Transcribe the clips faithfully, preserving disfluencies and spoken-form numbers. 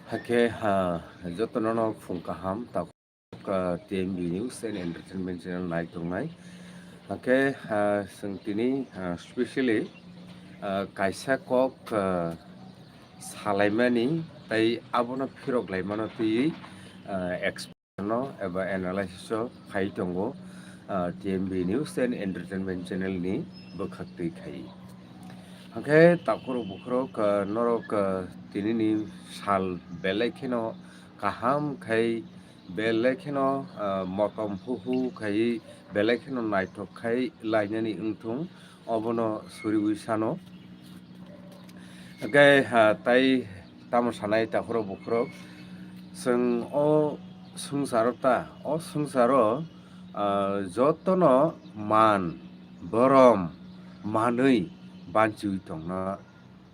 Hakhe, ah, jotono no phung kaham, takhuk, ah, T M B News and Entertainment Channel nai tongnai. Hakhe, ah, chwng tini, ah, specially, ah, kaisa kok, ah, salaimani tei abono phirok laimano twiwi, ah, ex- no eba analysis o khai tongo, ah, T M B News and Entertainment Channel ni bwkhak twi khai. Hwnkhe takhurok bukhurok, ah, norok, ah, tinini sal belai kheno kaham khai, belai kheno, ah, motom huhu khai, belai kheno naithok khai lainani wngthung. Obono suriwi sano. Hwnkhe, ha, tai tamo sanai takhurok bukhurok, chwng o swngcharo ta, o swngcharo, ah, jotono man, borom, manwi banchiwi tongna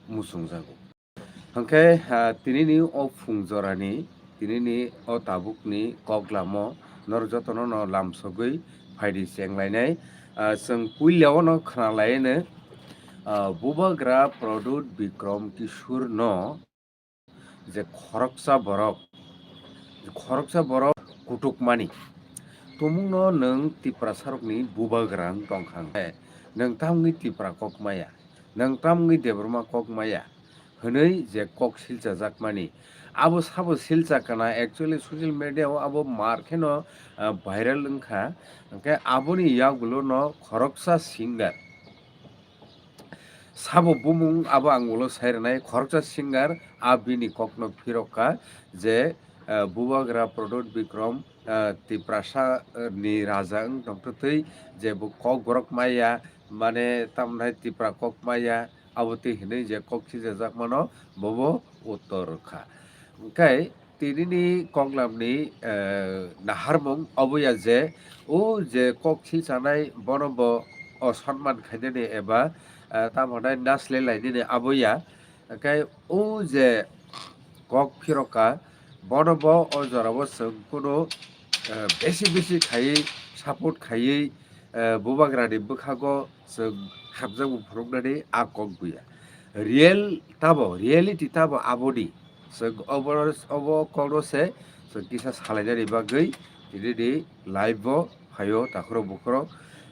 muchungjago. Hwnkhe, ah, tinini o phung jorani, tinini o tabukni koklamo norok jotono no lamsogwi phaidi chenglainai. Ah, chwng puilao no khwnalaino, ah, Bubagra Pradyut Bikram Kishore no je khoroksa borok, khoroksa borok kutukmani. Tumungno nwng Tiprasarokni Bubagra wng tongkha hwnkhe, nwng tamni Tipra kok maya, nwng tamni Debbarma kok maya, hwnwi je kok silchajakmani, abo sabo silchakana, actually social media o abo mar kheno, ah, viral wngkha. Hwnkhe aboni yagulo no khoroksa singer, sabo bumung abo ang ulo sai rwnai, khoroksa singer a bini kokno phirokha je, ah, Bubagra Pradyut Bikram, ah, Tiprasa, ah, ni raja wng tongtwtwi je bo kokborok maya, mane tamnai Tipra kok maya, abo twi hinwi je kok sichajakmano bobo uttor rwkha. Hwnkhe tinini koklamni, eh, naharmung obo ya je, o je kok silchanai bono bo osonman khainani eba, eh, tamo hwnai naslai lainani abo ya. Hwnkhe o je kok phirokha, bono bo o jorao chwng kunu, eh, besi besi khaiwi, support khaiwi, eh, Bubagrani bwkhago chwng hamjakmung phunuknani a kok buya. Real tamo, reality tamo aboni. Chwng obo, obo kokno se chwng kisa salainani bagwi tinini live o phaio takhurok bukhurok.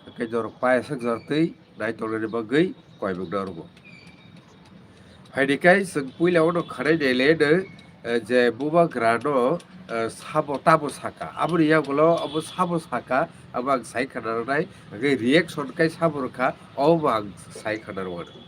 Hwnkhe norok paisuk jora twi nai tongnani bagwi koimwk norokbo. Phaidi khe chwng puila o no khanai nailaiano, eh, je Bubagrano, eh, sabo tamo saka. Aboni yagulo abo sabo saka, abo ang sai khana rwnai. Hwnkhe reaction khe sabo rwkha, obo ang sai khana rwmano.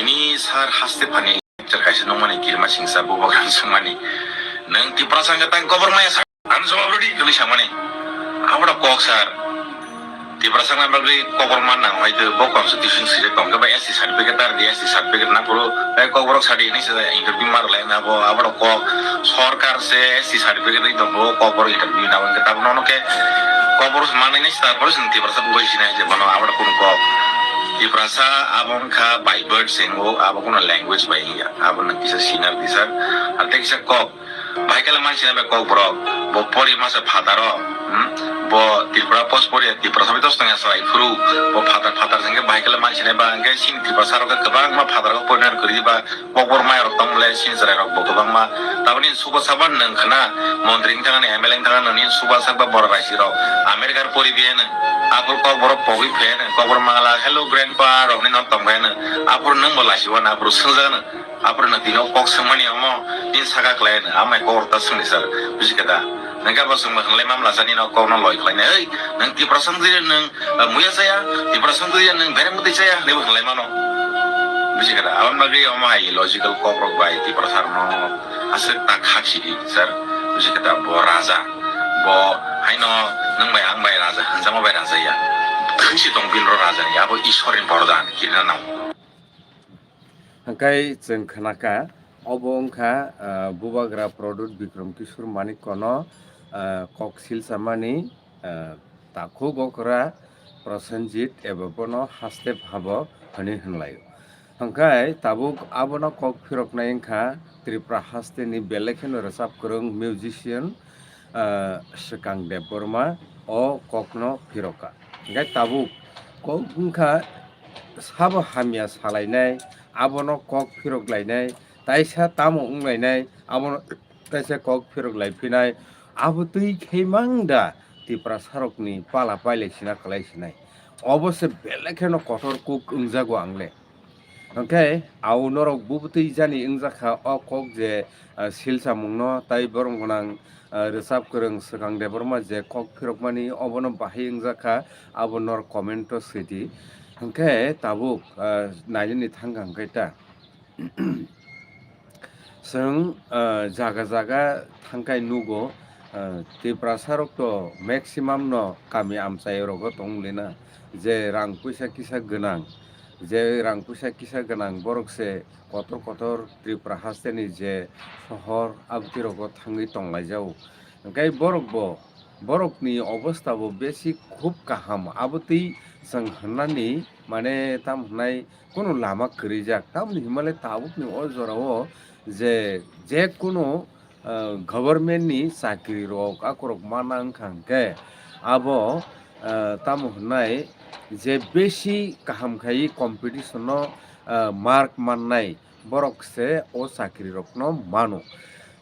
Tini sar haste phani lecture kaisa nungmani kirima singsa Bubagra sungmani. Nwng Tiprasa wngkha tang kobor maya sa. Ang jawab rwdi kwlwi samani. Abo da kok sar. Tiprasa wngna bagwi kobor man nang hoi de bo constitution sijak tong khe ba S T certificate tar di S T certificate na phuru. Tei kok borok sadi hinwi se interview ma rwlai na bo abo da kok sorkar se S T certificate ri tongo kok borok interview na wngkhe tabuk nono khe kok borok manwi nai sar pore chwng Tiprasa bugui sinai je bono abo da kunu kok. Tiprasa abo wngkha by birth se abo kunu language bai hiya. Abo nang kisa sinar disar. Ar tei kisa kok. Bahai khe mansinai bai kok borok. Bo pori masa phataro. Hmm? Bo Tripura post pori Tiprasa bai dos tongya salai phuru. Bo phatar phatar sengke bahai khe mansinai ba hwnkhe sini Tiprasa rok khe kwbangma phatar rok pori na kwrwi ba kok bor mai rok tong le sini chwrai rok bo kwbangma. Taboni suba saba nwng khna montri wng thangani M L A wng thangani nini suba saba bora raisi rok. America pori biyano. Aphuru kok borok pogwi pheno. Kok borok mangala hello grandpa rok ni nok tong pheno. Aphuru nwng bo lasi wana aphuru swngjagano. Aphuru no tini o kok swngmani omo, tini saka khlai no, amai kok ta swngni sir, buji khe da. Nang khe bo swngma hwnlai mamla sa nini o kok no loi khlai nai, "Ei, nang Tiprasa wngwi nwng, ah, muya chaya, Tiprasa wngwi nwng bere mwtwi chaya," hinwi bo hwnlai mano. Buji khe da, aboni bagwi omo hai illogical kok rok bai Tiprasa rok no aswk ta khak sidi sir, buji khe da bo raja, bo haino nwng bai ang bai raja, hwnjakma bai raja ya. Thwngsi tong bini ro raja ni, abo Ishwar ni bordan, kirina nang. Hwnkhe chwng khnakha, obo wngkha, ah, Bubagra Pradyut Bikram Kishore Manikkono, ah, kok silchamani, ah, takhuk okra Prosenjit eba bono haste phabo hwnwi hwnlaio. Hwnkhe tabuk abono kok phiroknai wngkha Tripura hasteni belai kheno rwchap kwrwng musician, ah, Swkang Debbarma o kokno phirokha. Hwnkhe tabuk kok wngkha sabo hamya salainai, abono kok phirok lainai, taisa tamo wnglainai, abono taisa kok phirok laiphinai, abo twi khe mang da Tiprasarokni pala pailai sina kwlai sinai. Obo se belai kheno kotor kuk wngjago ang le. Hwnkhe au norok bubutwi jani wngjakha o kok je, ah, silsamungno tai borom gwnang, ah, rwchap kwrwng Swkang Debbarma je kok phirokmani obono bahai wngjakha, abo norok comment o swidi. Hwnkhe tabuk, ah, nainani thangkha hwnkhe ta. Chwng, ah, jaga jaga thangkhai nugo, ah, Tiprasarok to maximum no kami amchai rogo tong lina, je rang puisa kisa gwnang, je rang puisa kisa gwnang borok se kotor kotor Tripura hasteni je sohor abti rogo thangwi tonglaijao. Hwnkhe borok bo, borokni obostha bo besi khub kaham, abotwi chwng hwnani mane tam hwnai kunu lama kwrwijak. Tamoni hinmale tabukni o jorao je, je kunu, ah, government ni chakri rok akorok mana wngkha hwnkhe abo, ah, tamo hwnai je besi kaham khai competition no, ah, mark mannai borok se o chakri rokno mano.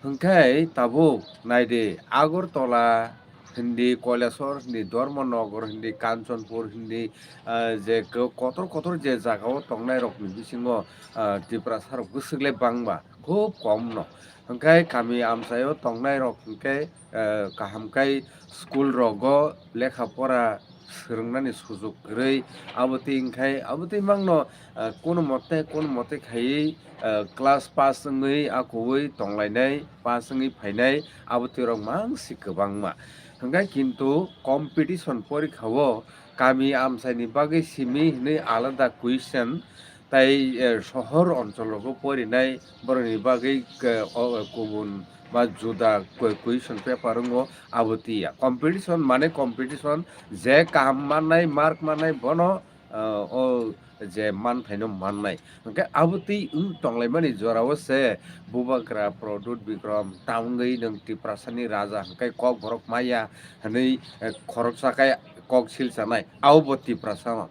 Hwnkhe tabuk naidi Agartala hindi, Kailasor hindi, Dharmanagar hindi, Kanchanpur hindi, ah, je ko-, kotor kotor je jagao tongnai rokni bisingo, ah, Tiprasa rok bwswk le bangma, khub kom no. Hwnkhe kami amchaio tongnai rok hwnkhe, ah, kaham khai school rogo lekha pora swrwngnani sujuk kwrwi, abotwi wngkhai, abotwi mangno, ah, kono mote, kono mote khaiwi, ah, class pass wngwi, akuwi tonglainai, pass wngwi phainai, abotwi rok mangsi kwbangma. Hwnkhe kintu competition porikha o kami amchaini bagwi simi hwnwi alada question, tai, eh, sohor onchol rogo porinai borokni bagwi, eh, o, kubun ba juda koi-, question paper wngo, abo tiya. Competition mane competition, je kaham mannai, mark mannai, bono, ah, o je manthaino mannai. Hwnkhe abo twi wng tonglaimani jorao se Bubagra Pradyut Bikram ta wngwi nwng Tiprasani raja hwnkhe kok borok maya hwnwi, eh, khoroksa khe kok silchanai, abo bo Tiprasano.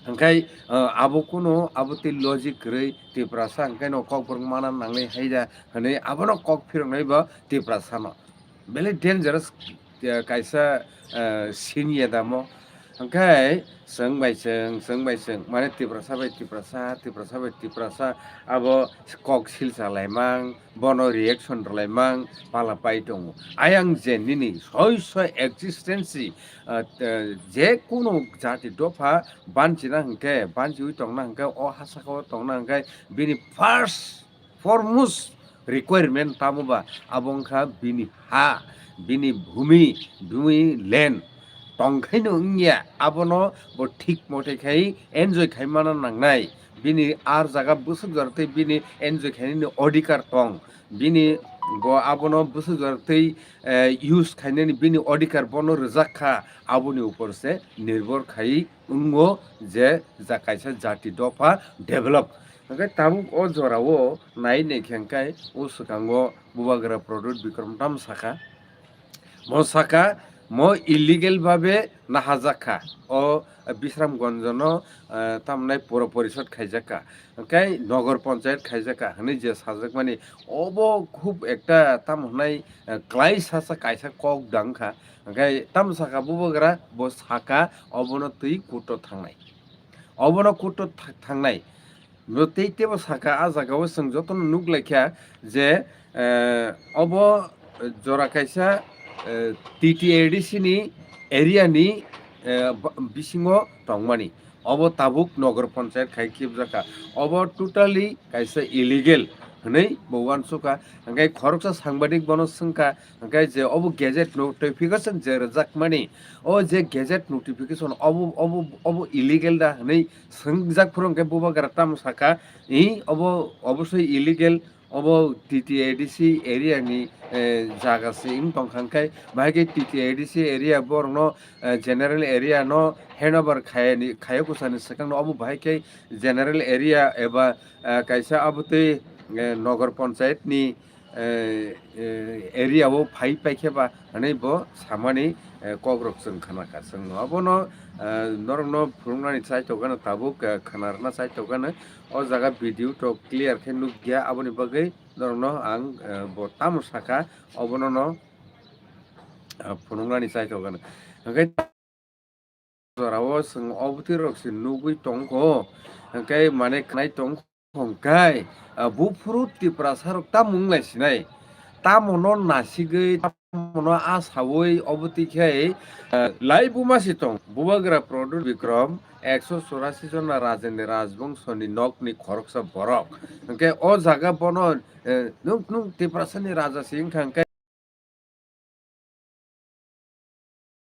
Hwnkhe, ah, abo kunu abo twi logic kwrwi Tiprasa hwnkhe no kok borok mana nangnai haida hwnwi abono kok phiroknai bo Tiprasano. Belai dangerous, eh, kaisa, eh, sini ya damo. Hwnkhe chwng bai chwng, chwng bai chwng, mane Tiprasa bai Tiprasa, Tiprasa bai Tiprasa, abo kok silsa laimang, bono reaction rwlaimang pala pai tongo. Ayang je nini soi soi existence, ah, te-, je kunu jati dopha banchina hwnkhe, banchiwi tongna hwnkhe, o hasakao tongna hwnkhe, bini first foremost requirement tamo ba, abo wngkha bini ha, bini bhumi, bini land. Tongkhaino wngya, abono bo thik mote khai enjoy khai mana nangnai. Bini ar jaga bwswk jora tei bini enjoy khainani odhikar tong. Bini bo abono bwswk jora tei, eh, use khainani bini odhikar bono rwjak kha, aboni upor se nirbhor khai wngo je ja kaisa jati dopha develop. Hwnkhe tabuk o jorao nai naikhe hwnkhe o swkango Bubagra Pradyut Bikram tam sakha. Mo sakha, mo illegal babe nahajak kha. O Bisramganj no, eh, tamnai pura porishod khaijak kha. Hwnkhe Nagar Panchayat khaijak kha hwnwi je sajakmani, obo khub ekta tam hwnai, eh, klai sasa kaisa kok dang kha. Hwnkhe tam sakha Bubagra, bo sakha obono twi court o thangnai. Obono court o tha-, thangnai. Bo tei tebo sakha, a jagao chwng jotono nuk laikha je, eh, obo jora kaisa, eh, T T A D C ni area ni, eh, ba-, bisingo tongmani. Obo tabuk Nagar Panchayat khai khibjakha. Obo totally kaisa illegal hwnwi bo uansukha. Hwnkhe khoroksa sangbadik bono swngkha, hwnkhe je obo gazette notification je rwjakmani, o je gazette notification obo, obo, obo illegal da hwnwi swngjak phuru hwnkhe Bubagra tamo sakha, "Ih, obo obosoi illegal, Obo T T A D C area ni, eh, jaga se wng tong kha, hwnkhe bahai khe T T A D C area borokno, eh, general area no handover khayani, khayok bwsani swkang no obo bahai khe general area eba, eh, kaisa abotwi, eh, nogor panchayat ni, eh, eh, area o phai paikhe ba hwnwi bo samani, eh, kokrok chwng khna kha. Chwng no abono, eh, norokno phunuknani chai tongkha no tabuk, eh, khna rwna chai tongkha no. O jaga video to clear khe nukya, aboni bagwi norokno ang, eh, bo tamo sakha, obono no, eh, phunuknani chai tongkha no. Hwnkhe jorao chwng o bwtwi rok se nugwi tongkho, hwnkhe mane khnai tongkho hwnkhe, ah, buphuru Tiprasa rok tamo wng lai sinai, tamo no nasigwi, tamo no asawi o bwtwi khe, ah, lai buma se tong, Bubagra Pradyut Bikram, ekso churasi jona raja ni rajbongso ni nok ni khoroksa borok, hwnkhe o jaga bono, eh, nwng, nwng Tiprasa ni raja se wngkha hwnkhe,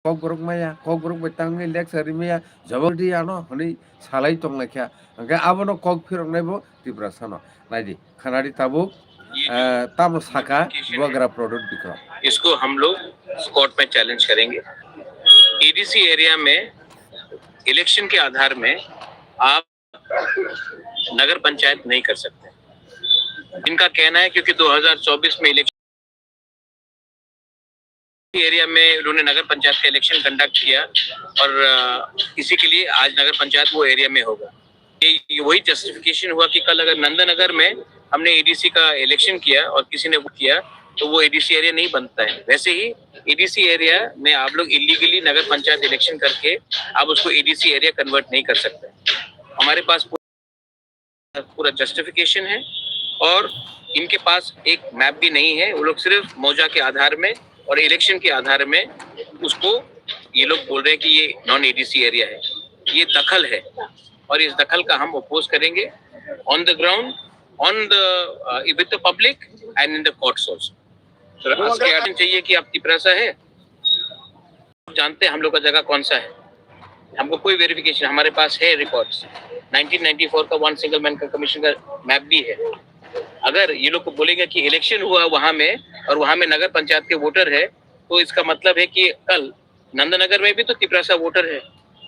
Kokborok maya, kokborok bai tangwi lecture ri maya, jawab di ano hwnwi salai tong lai kha. Hwnkhe abono kok phirok nai bo Tiprasa no. Nai di, khana di tabuk, eh, tamo saka Bubagra Pradyut Bikram. इसको हम लोग कोर्ट में चैलेंज करेंगे। ADC area में इलेक्शन के आधार में आप नगर पंचायत नहीं कर सकते। इनका कहना है क्योंकि दो हज़ार चौबीस में इलेक्शन एरिया में उन्होंने नगर पंचायत का इलेक्शन कंडक्ट किया और, अ, इसी के लिए आज नगर पंचायत वो एरिया में होगा। ये, ये वही जस्टिफिकेशन हुआ कि कल अगर नंदनगर में हमने एडीसी का इलेक्शन किया और किसी ने वोट किया तो वो एडीसी एरिया नहीं बनता है। वैसे ही एडीसी एरिया में आप लोग इलीगली नगर पंचायत इलेक्शन करके आप उसको एडीसी एरिया कन्वर्ट नहीं कर सकते। हमारे पास पूरा जस्टिफिकेशन है और इनके पास एक मैप भी नहीं है। वो लोग सिर्फ मौजा के आधार में और इलेक्शन के आधार में उसको, ये लोग बोल रहे हैं कि ये नॉन एडीसी एरिया है। ये दखल है और इस दखल का हम अपोज करेंगे on the ground, on the, uh, with the public and in the courts also। Sir, आज के आर्डर चाहिए कि आप तिपरासा है, जानते हैं हम लोग का जगह कौन सा है, हमको कोई वेरिफिकेशन, हमारे पास है रिकॉर्ड्स, नाइनटीन नाइंटी फ़ोर का वन सिंगल मैन का कमीशन का मैप भी है। अगर ये लोग को बोलेंगे कि इलेक्शन हुआ वहाँ में और वहाँ में नगर पंचायत के वोटर है, तो इसका मतलब है कि कल नंदनगर में भी तो तिपरासा वोटर है,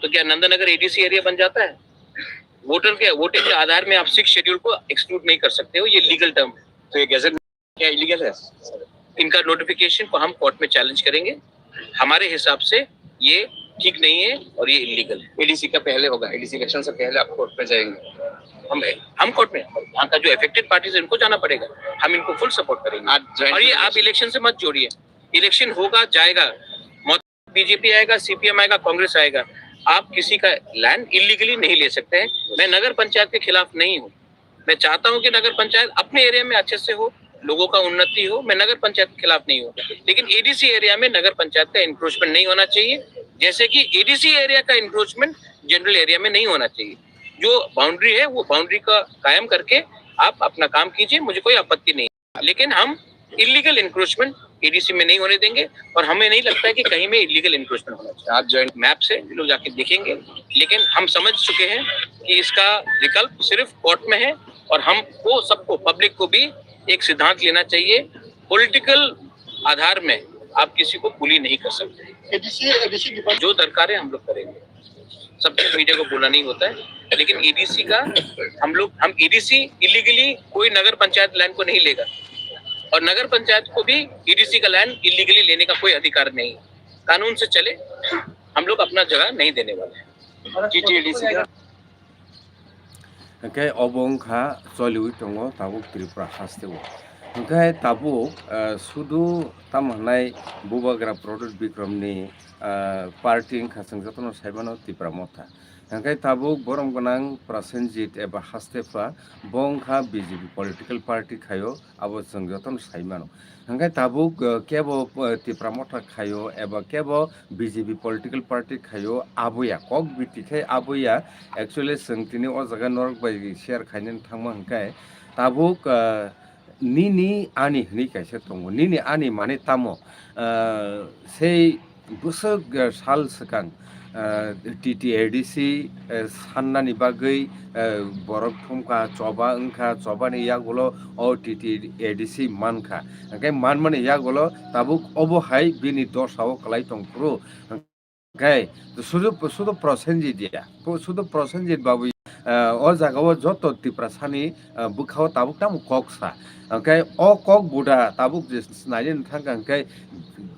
तो क्या नंदनगर एडीसी एरिया बन जाता है? वोटर के, वोटिंग के आधार में आप सिक्स शेड्यूल को एक्सक्लूड नहीं कर सकते हो, ये लीगल टर्म है। तो ये गैजेट क्या इलीगल है? इनका नोटिफिकेशन को हम कोर्ट में चैलेंज करेंगे। हमारे हिसाब से ये ठीक नहीं है और ये इलीगल है। एडीसी का पहले होगा, एडीसी इलेक्शन से पहले आप कोर्ट में जाएंगे? हम, हम कोर्ट में, यहाँ का जो अफेक्टेड पार्टीज है, उनको जाना पड़ेगा। हम इनको फुल सपोर्ट करेंगे। आज ज्वाइंट और ये आप इलेक्शन से मत जोड़िए, इलेक्शन होगा, जाएगा, बीजेपी आएगा, सीपीएम आएगा, कांग्रेस आएगा, आप किसी का लैंड इलीगली नहीं ले सकते हैं। मैं नगर पंचायत के खिलाफ नहीं हूँ, मैं चाहता हूँ कि नगर पंचायत अपने एरिया में अच्छे से हो, लोगों का उन्नति हो, मैं नगर पंचायत के खिलाफ नहीं हूँ, लेकिन एडीसी एरिया में नगर पंचायत का इंक्रोचमेंट नहीं होना चाहिए, जैसे कि एडीसी एरिया का इंक्रोचमेंट जनरल एरिया में नहीं होना चाहिए। जो बाउंड्री है, वो बाउंड्री का कायम करके आप अपना काम कीजिए, मुझे कोई आपत्ति नहीं। लेकिन हम इलीगल इंक्रोचमेंट एडीसी में नहीं होने देंगे और हमें नहीं लगता है कि कहीं में इलीगल इंक्रोचमेंट होना चाहिए। आप ज्वाइंट मैप से लोग जाके देखेंगे, लेकिन हम समझ चुके हैं कि इसका विकल्प सिर्फ कोर्ट में है और हमको सबको, पब्लिक को भी एक सिद्धांत लेना चाहिए, पॉलिटिकल आधार में आप किसी को बुली नहीं कर सकते। एडीसी, एडीसी डिपार्टमेंट जो दरकार है हम लोग करेंगे। सब चीज मीडिया को बोलना नहीं होता है, लेकिन एडीसी का हम लोग, हम एडीसी इलीगली कोई नगर पंचायत लैंड को नहीं लेगा और नगर पंचायत को भी एडीसी का लैंड इलीगली लेने का कोई अधिकार नहीं है। कानून से चले, हम लोग अपना जगह नहीं देने वाले हैं। टीटीएडीसी का Hwnkhe obo wngkha choliwi tongo tabuk Tripura hasteo. Hwnkhe tabuk, eh, sudu tamo hwnai Bubagra Pradyut Bikramni, eh, party wngkha, chwng jotono saimano Tipra Motha. Hwnkhe tabuk borom gwnang Prasenjit eba Hastepha, bo wngkha B J P political party khaio, abo chwng jotono saimano. Hwnkhe tabuk, eh, kebo, eh, Tipra Motha khaio eba kebo B J P political party khaio, aboya kok biti khai aboya. Actually, chwng tini o jaga norok bai share khainani thangma hwnkhe tabuk, ah, nini ani hwnwi kaisa tongo. Nini ani mane tamo? Ah, sei bwswk, ah, sal swkang, ah, T T A D C, eh, sannani bagwi, eh, borok thumkha, choba wngkha, chobani yagulo o T T A D C mankha. Hwnkhe manmani yagulo tabuk obo hai bini dosao kwlai tongphuru. Hwnkhe sudu, sudu Prosenjit ya, sudu Prosenjit babu, eh, o jagao joto Tiprasani, eh, bwkhao tabuk tamo kok sa. Hwnkhe o kok buda tabuk je nainani thangkha, hwnkhe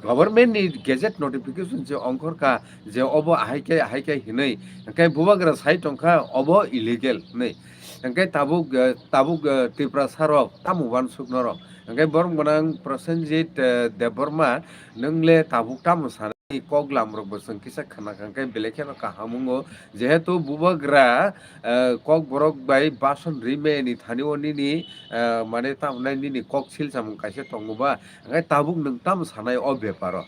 government ni gazette notification se ongkhorkha, je obo ahai khe, ahai khe hinwi. Hwnkhe bubagra sai tongkha, obo illegal hinwi. Hwnkhe tabuk, eh, tabuk, eh, Tiprasa rok tamo uansuk norok. Hwnkhe borok gwnang Prosenjit, eh, Debbarma, nwng le tabuk tamo sanai kok lam rok bo chwng kisa khna kha, hwnkhe belai kheno kaham wngo. Jehetu bubagra, eh, kok borok bai bason rimani thani o nini, eh, mane tamo nai nini kok sil samung kaisa tongo ba, hwnkhe tabuk nwng tamo sanai o beparo.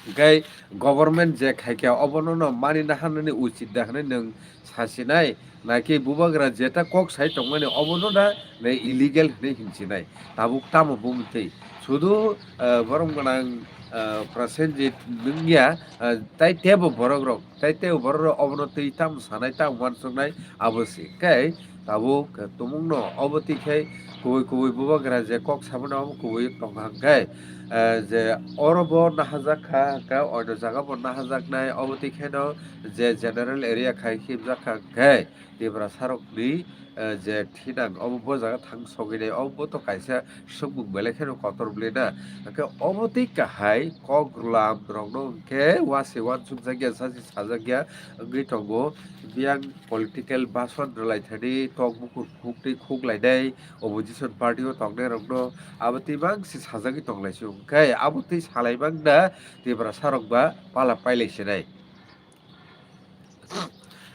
Hwnkhe government je khaikhe obono no mani naharnani uchit da hwnwi nwng sasinai, naki bubagra jeta kok sai tongmani obono da nai illegal hwnwi hinsinai. Tabuk tamo bumtwi sudu, eh, borom gwnang, eh, Prosenjit nungya, eh, tai tebo borok rok, tai tebo borok rok obono twi tamo sanai, tamo uansuknai abo se. Hwnkhe tabuk tumungno obo twi khe kubui kubui bubagra je kok sabuna obo kubui tongkha hwnkhe, eh, je oro bo nahajak kha, hwnkhe oino jaga bo nahajaknai, obo twi kheno je general area khai khibjak kha hwnkhe Tiprasa rokni, eh, je thinang obo bo jaga thang sogwi nai, obo to kaisa swkmung belai kheno kotor bwlwi na. Hwnkhe obo twi kahai kok lam rokno hwnkhe wase uansukjakya, sachi sajakya wngwi tongo. Biyang political bason rwlai thani tok bukur khuk twi khuk lainai opposition party o tongnai rokno abo twi bangsi sajagwi tonglaisio, hwnkhe abo twi salai mangna Tiprasa rok ba pala pailai sinai.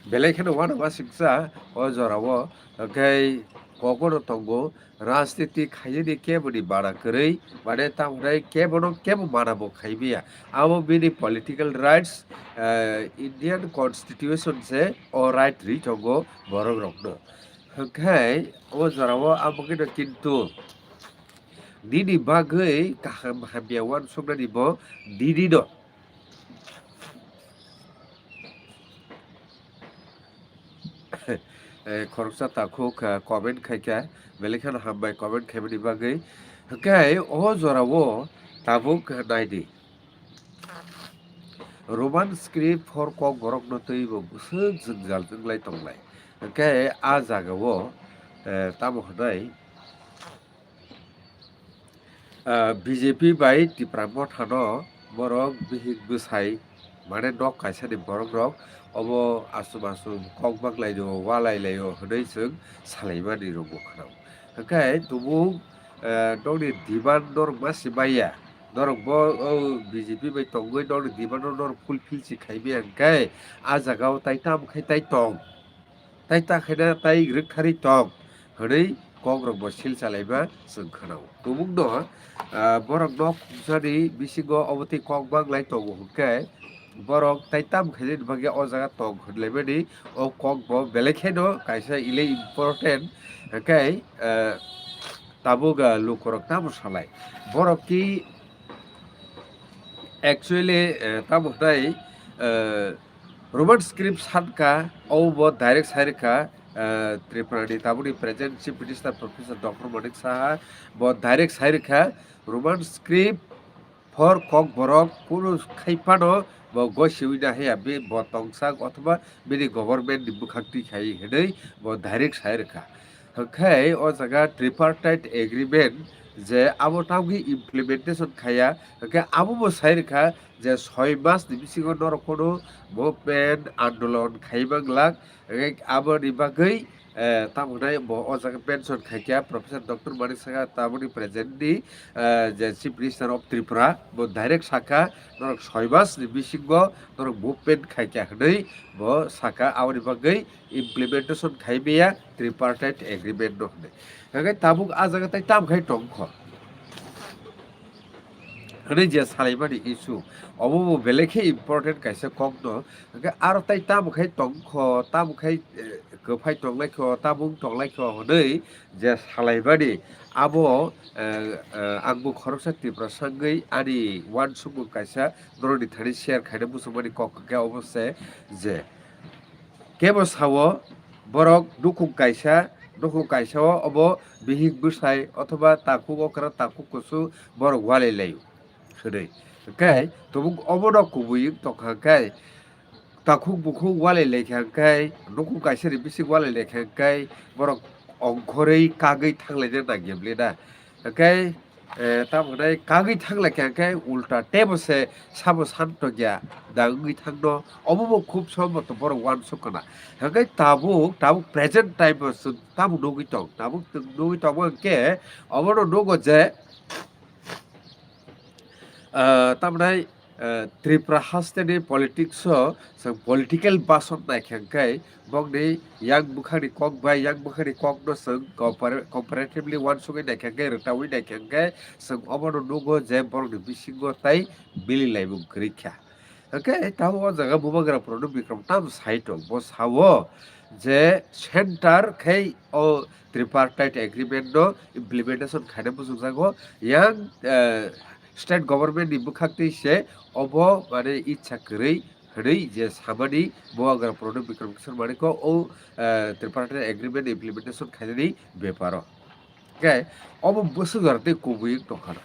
Belai kheno uanama singsa o jorao, hwnkhe kokono tongo, rajniti khaiyani keboni mana kwrwi, mane tamo hwnai kebono kebo mana bo khaimaya. Abo bini political rights, eh, Indian Constitution se o right ri tongo borok rokno. Hwnkhe o jorao abo khe kintu nini bagwi kaham hamya uansuknani bo nini no. Eh, khoroksa takhuk, eh, comment khaikha, belai kheno hambai comment khaimani bagwi. Hwnkhe o jorao tabuk naidi. Roman script for Kokborok no twi bo bwswk jwngjal wnglai tonglai. Hwnkhe a jagao, eh, tamo hwnai, ah, B J P bai Tipra Motha no borok bihik bwsai mane nok kaisa ni borok rok obo aswk aswk kok baklai o, walai lai o hwnwi chwng salai mani rwgo khwnao. Hwnkhe tumung, eh, nokni demand norok ma se maya, norok bo o B J P bai tongwi nokni demand no norok fulfill se khai maya hwnkhe a jaga o tai tamo khai tai tong. Tai ta khaina tai rwktharwi tong hwnwi kokrok bo sil chalaima chwng khwnao. Tumungno, ah, borok nok khumsani bisingo obo twi kok banglai tongo hwnkhe borok tai tam khainani bagwi o jaga tong hwnlaimani o kok bo belai kheno kaisa ile important hwnkhe, ah, tabuk, ah, lukurok tamo salai. Borok ki actually, eh, tamo hwnai, eh, Roman script sankha, obo direct sai rwkha, eh, Tripura ni tabukni present Chief Minister Professor Doctor Manik Saha bo direct sai rwkha, Roman script for Kokborok kunu khai phano bo gosiwi na haya, be bo tongsak othoba bini government ni bwkhak twi khai hwnwi bo direct sai rwkha. Hwnkhe o jaga tripartite agreement je abo tamokhe implementation khaiya, hwnkhe abo bo sai rwkha je soi mas ni bisingo norok kono movement andolon khai manglak, hwnkhe aboni bagwi, eh, tamo hwnai bo o jaga mention khaikha Professor Doctor Manik Saha tabukni present ni, eh, je Chief Minister of Tripura bo direct sakha norok soi mas ni bisingo norok movement khaikha hwnwi bo sakha, aboni bagwi implementation khai maya tripartite agreement no hwnwi. Hwnkhe tabuk a jaga tai tam khai tongkho. Hwnwi je salaimani issue, obo bo belai khe important kaisa kok no. Hwnkhe aro tai tam khai tongkho, tam khai, eh, Kwphai tonglaikho, tabuk tonglaikho hwnwi je salaimani, abo, eh, eh, angbo khoroksa Tiprasa wngwi ani uansukmung kaisa norokni thani share khaina muchungmani kok hwnkhe obo se je kebo sao borok nukhung kaisa, nukhung kaisa-o obo bihik bwsai othoba takhuk okra takhuk kusu borok walai laio hwnwi. Hwnkhe tabuk obono kubui wng tongkha hwnkhe, takhuk bukhuk walai laikha hwnkhe, nukhung kaisa ni bising walai laikha hwnkhe, borok ongkhorwi kagwi thanglaina nangya bwle na. Hwnkhe, eh, tamo hwnai kagwi thanglaikha hwnkhe, ulta teibo se sabo santokya da wngwi thangno, obo bo khub somboto borok uansuk khna. Hwnkhe tabuk, tabuk present time o chwng tamo nugwi tong, tabuk chwng nugwi tongma hwnkhe, obono nugo je, ah, tamnai, ah, Tripura haste ni politics o chwng political bason naikha hwnkhe, bongni yang bwkhani kok bai yang bwkhani kok no chwng compar-, comparatively uansugwi naikha hwnkhe, rwtawi naikha hwnkhe, chwng obono nugo je borokni bisingo tai bili laimung kwrwi kha. Hwnkhe tabuk o jaga Bubagra Pranab Bikram tam sai tong, bo sao je center khai o tripartite agreement no implementation khaina muchungjago. Yang, eh, state government ni bwkhaktwi se obo mane icha kwrwi hwnwi je samani Bubagra Pranab Bikram Kishore Manikya o, eh, tripartite agreement implementation khainani beparo. Hwnkhe obo bwswk jora tei kubui wng tongkha na.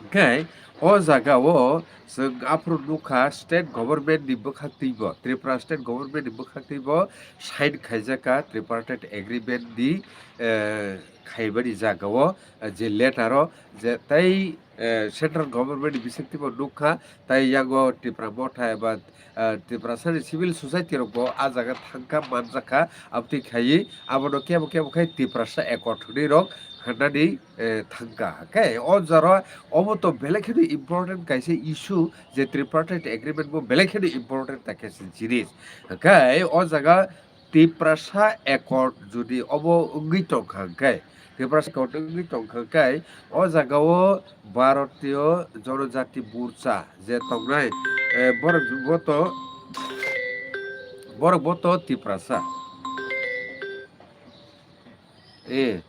Hwnkhe o jaga o chwng aphuru nukha state government ni bwkhaktwi bo, Tripura state government ni bwkhaktwi bo sign khaijak kha tripartite agreement ni, eh, khaibani jaga o, eh, je letter o je tei, eh, central government ni bisingtwi bo nukha, tei yango Tipra Motha eba, eh, Tiprasani civil society rok bo a jaga thangkha manjakha, aboni khaiwi abono kebo kebo khai Tiprasa accord hwnwi rok hwnani, eh, thangkha. Hwnkhe o jora obo to belai kheno important kaisa issue je tripartite agreement bo belai kheno important ta kaisa jinis. Hwnkhe o jaga Tiprasa accord jodi obo wngwi tongkha hwnkhe, Tiprasa accord wngwi tongkha hwnkhe o jaga o Bharatiya Janajati Morcha je tongnai, eh, borok bo to, borok bo to Tiprasa. Eh,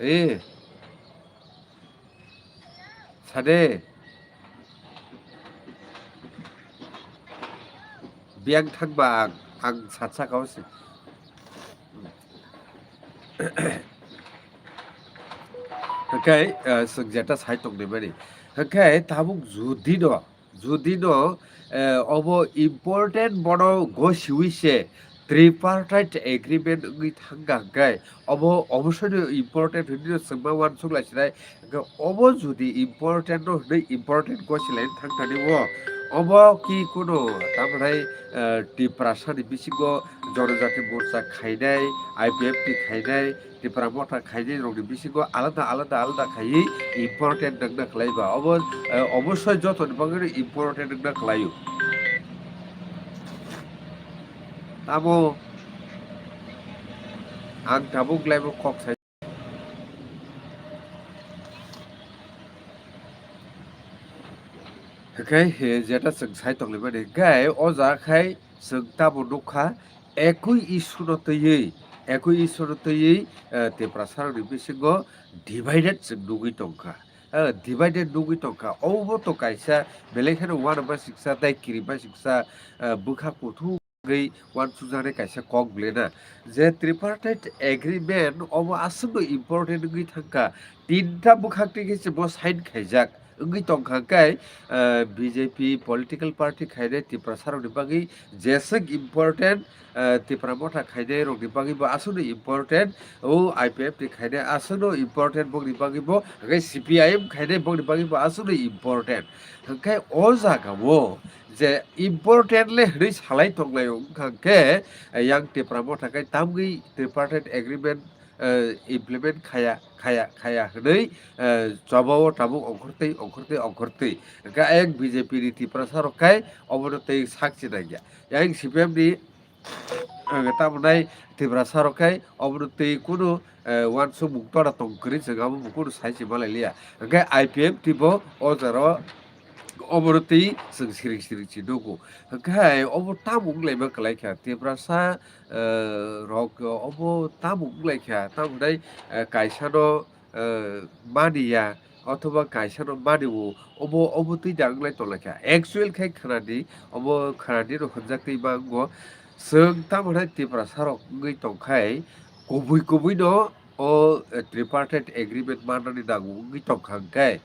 eh. Sade. Biyang thangba ang, ang satsa kau se. Hwnkhe, eh, chwng jeta sai tongnaimani. Hwnkhe tabuk judino, judino, eh, obo important bono gosiwi se tripartite agreement wngwi thangkha hwnkhe, obo obosoino important hwnwi no chwngma uansuk lai sinai. Hwnkhe obo jodi important no hwnwi important gosilaini thangthani o, obo ki kuno tamthai, eh, Tiprasani bisingo Janajati Morcha khainai, I P F T khainai, Tipra Motha khainai rokni bisingo alada alada alada khaiwi important wngna khlai ba. Obo, eh, obosoi jotoni bagwi important wngna khlaio. Tamo ang tabuk laimo kok sai. Hwnkhe, eh, jeta chwng sai tonglaimani hwnkhe o jaga khai chwng tamo nukha, ekui issue no twiwi, ekui issue no twiwi, eh, Tiprasarokni bisingo divided chwng nugwi tongkha. Eh, divided nugwi tongkha. Obo to kaisa belai kheno uanama siksa tei kirima siksa, eh, bwkha kuthuk wngwi uansukjaknai kaisa kok bwlena. Je tripartite agreement obo aswkno important wngwi thangkha. Tinta bwkhak twi khe se bo sign khaijak. Wngwi tongkha khe, eh, B J P political party khainai Tiprasarokni bagwi jeswk important, eh, Tipra Motha khainai rokni bagwi bo aswkno important, o I P F T khainai aswkno important bokni bagwi bo, hwnkhe C P I M khainai bokni bagwi bo aswkno important. Hwnkhe o jaga o je important le hwnwi salai tonglaio wngkha khe, eh, yang Tipra Motha khe tamgwi tripartite agreement eh, implement khaya, khaya, khaya hwnwi, eh, chobao tabuk ongkhortwi, ongkhortwi, ongkhortwi. Hwnkhe ayang B J P ni Tiprasa rok khai obono tei sak chinai ya. Ayang C P M ni, eh, tamo nai Tiprasa rok khai obono tei kunu, eh, uansukmung tora tong kwrwi chwng abo bo kunu sai se malai liya. Hwnkhe I P F T bo o jora o Obono twi chwng siring siring si nugo. Hwnkhe hai obo tamo wnglaima kwlai kha? Tiprasa, eh, rok obo tamo wnglaikha? Tamo hwnai, eh, kaisano, eh, maniya othoba kaisano manio, obo, obo twi da wnglai tonglaikha. Actual khe khwnadi, obo khwnadi no hwnjaktwi ma wngo. Chwng tamo hwnai Tiprasa rok wngwi tongkhai, kubui kubui no o, eh, tripartite agreement mannani nango wngwi tongkha hwnkhe,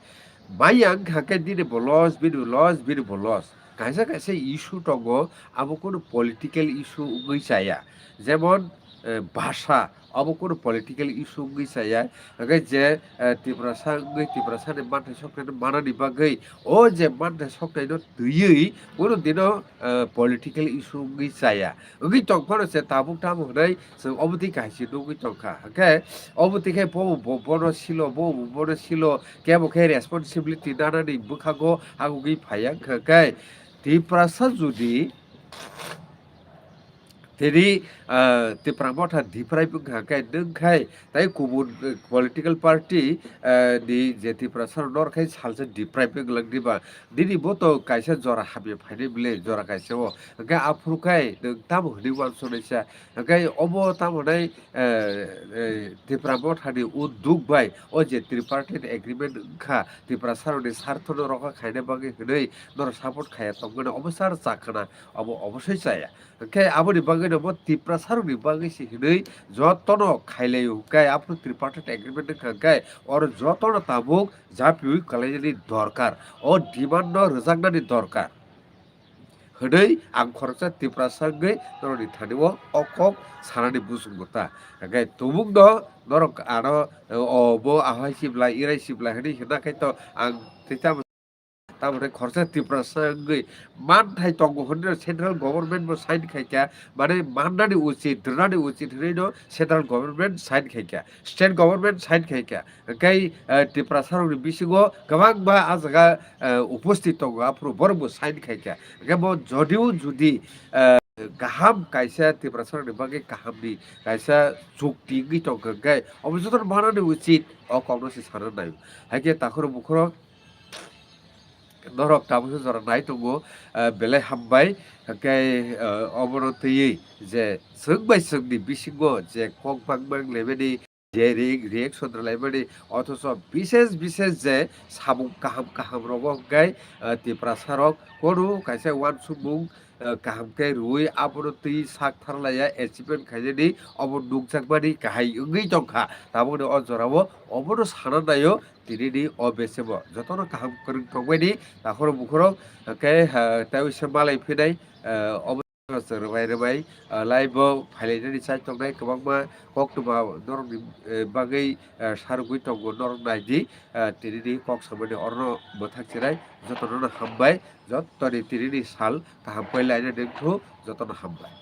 maya wngkha khe nini bo loss, bini bo loss, bini bo loss. Kaisa kaisa issue tongo, abo kunu political issue wngwi chaya. Jemon, eh, bhasha, abo kunu political issue wngwi chaya. Hwnkhe je, eh, Tiprasa wngwi Tiprasani manthai soknaino manani bagwi, o je manthai soknaino twiwi kunu dino, eh, political issue wngwi chaya. Wngwi tongphano se tabuk tamo hwnwi chwng obo twi kaisa nugwi tongkha. Hwnkhe obo twi khe bo bo bono silo, bo bo bono silo, kebo khe responsibility nanani bwkhago agugwi phaiya. Hwnkhe Tiprasa judi tini, ah, Tipra Motha deprive wngkha khe, nwng khai tai kubun, eh, political party, eh, ni je Tiprasa rok nor khai salsa deprive wnglang diba? Nini bo to kaisa jora hamya phainai bwle, jora kaisa o. Hwnkhe aphuru khai nwng tamo hwnwi uansuknaisa? Hwnkhe obo tamo hwnai, eh, eh, Tipra Mothani uduk bai o je tripartite agreement wngkha, Tiprasa rokni sarthono rokha khaina bagwi hwnwi norok support khaiya tongmani obo sar chakhana, obo obosoi chaya. Hwnkhe aboni bagwino bo Tiprasa rokni bagwi se hwnwi jotono khailai hwnkhe aphuru tripartite agreement wngkha hwnkhe oro jotono tabuk japiui kwlainani dorkar, o demand no rwjaknani dorkar hwnwi ang khoroksa Tiprasa wngwi norokni thani o o kok sanani busung bwta. Hwnkhe tumungno norok ano, o bo ahai sibla, irai sibla hwnwi hwna khe to ang tei tamo Tamoni khoroksa Tiprasa wngwi manthai tongo hwnwi central government bo sign khaikha, mane mannani uchit, rwnani uchit hwnwi no central government sign khaikha, state government sign khaikha. Hwnkhe, eh, Tiprasa rokni bisingo kwbangma ah jaga, eh, uposthit tongo, aphuru borok bo sign khaikha. Hwnkhe bo jodio judi, eh, kaham kaisa Tiprasa rokni bagwi kahamni kaisa chukti wngwi tongkha, hwnkhe obo jotono manani uchit o kokno se sana nai. Haikhe takhoro bukhoro norok tabukhe jora nai tongo, ah, belai hambai. Hwnkhe, ah, obono twiwi je chwng bai chwngni bisingo je kok bangma wnglaimani, je re-, reaction rwlaimani, othocho bises bises je samung kaham kaham rogo hwnkhe, ah, Tiprasa rok kono kaisa uansukmung, ah, kaham khe rwui abono twi sak tharlaiya achievement khainani obo nukjakmani kahai wngwi tongkha. Tabukni o jorao obono sana naio. Tinini o besebo jotono kaham kwrwng tongbaini takhoro bukhoro, hwnkhe, ah, tei uaisa malai phinai, ah, obo rwbai rwbai, ah, live o phailainani chai tongnai kwbangma koktwma norokni, eh, bagwi, ah, sarwgwi tongo, norok naidi, ah, tinini kok samani orono bwthak cherai jotono hambai, jotoni tinini sal kaham khe laina nengthu, jotono hambai.